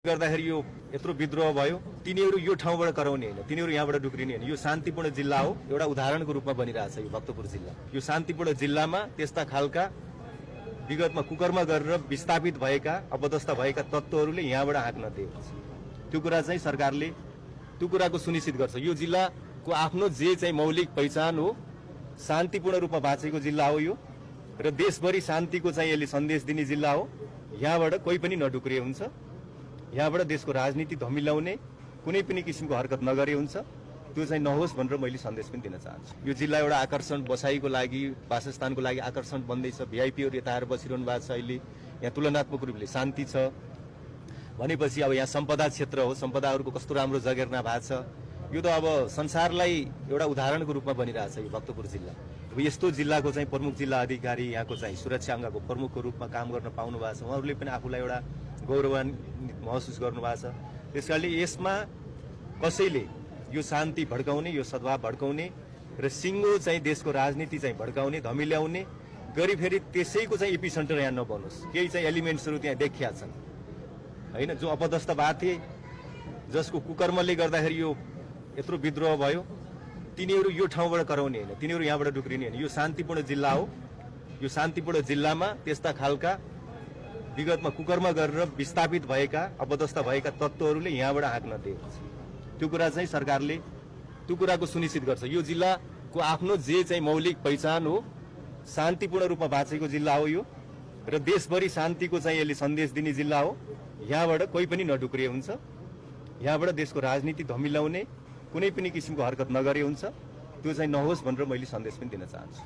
गर्दाखेरि यो यत्रो विद्रोह भयो। तिनीहरू यो ठाउँबाट कराउने हैन, तिनीहरू यहाँबाट डुक्रिने हैन। यो शान्तिपूर्ण जिल्ला हो, एउटा उदाहरणको रूपमा बनिरहेछ यो भक्तपुर जिल्ला। यो शान्तिपूर्ण जिल्लामा त्यस्ता खालका विगतमा कुकर्म गरेर विस्थापित भएका अपदस्थ भएका तत्त्वहरूले यहाँबाट हाँक्न दिएको छ। त्यो कुरा चाहिँ सरकारले त्यो कुराको सुनिश्चित गर्छ। यो जिल्लाको आफ्नो जे चाहिँ मौलिक पहिचान हो, शान्तिपूर्ण रूपमा बाँचेको जिल्ला हो यो, र देशभरि शान्तिको चाहिँ यसले सन्देश दिने जिल्ला हो। यहाँबाट कोही पनि नडुक्रिए हुन्छ, यहाँबाट देशको राजनीति धमिल्याउने कुनै पनि किसिमको हरकत नगरे हुन्छ, त्यो चाहिँ नहोस् भनेर मैले सन्देश पनि दिन चाहन्छु। यो जिल्ला एउटा आकर्षण, बसाइको लागि, वासस्थानको लागि आकर्षण बन्दैछ। भिआइपीहरू यता आएर बसिरहनु भएको छ। अहिले यहाँ तुलनात्मक रूपले शान्ति छ भनेपछि अब यहाँ सम्पदा क्षेत्र हो, सम्पदाहरूको कस्तो राम्रो जगेर्ना भएको छ। यो त अब संसारलाई एउटा उदाहरणको रूपमा बनिरहेछ यो भक्तपुर जिल्ला। अब यस्तो जिल्लाको चाहिँ प्रमुख जिल्ला अधिकारी, यहाँको चाहिँ सुरक्षा अङ्गको प्रमुखको रूपमा काम गर्न पाउनु भएको छ। उहाँहरूले पनि आफूलाई एउटा गौरवान्वित महसुस गर्नुभएको छ। त्यसकारणले यसमा कसैले यो शान्ति भड्काउने, यो सद्भाव भड्काउने र सिङ्गो चाहिँ देशको राजनीति चाहिँ भड्काउने, धमिल्याउने गरी फेरि त्यसैको चाहिँ एपिसेन्टर यहाँ नबनोस्। केही चाहिँ एलिमेन्ट्सहरू त्यहाँ देखिया छन् हैन, जो अपदस्थ भएको थिए, जसको कुकर्मले गर्दाखेरि यो यत्रो विद्रोह भयो। तिनीहरू यो ठाउँबाट कराउने हैन, तिनीहरू यहाँबाट डुक्रिने हैन। यो शान्तिपूर्ण जिल्ला हो। यो शान्तिपूर्ण जिल्लामा त्यस्ता खालका विगतमा कुकर्म गरेर विस्थापित भएका अपदस्थ भएका तत्त्वहरूले यहाँबाट हाँक्न दिएको छ। त्यो कुरा चाहिँ सरकारले त्यो कुराको सुनिश्चित गर्छ। यो जिल्लाको आफ्नो जे चाहिँ मौलिक पहिचान हो, शान्तिपूर्ण रूपमा बाँचेको जिल्ला हो यो, र देशभरि शान्तिको चाहिँ यसले सन्देश दिने जिल्ला हो। यहाँबाट कोही पनि नडुक्रिए हुन्छ, यहाँबाट देशको राजनीति धमिल्याउने कुनै पनि किसिमको हरकत नगरे हुन्छ, त्यो चाहिँ नहोस् भनेर मैले सन्देश पनि दिन चाहन्छु।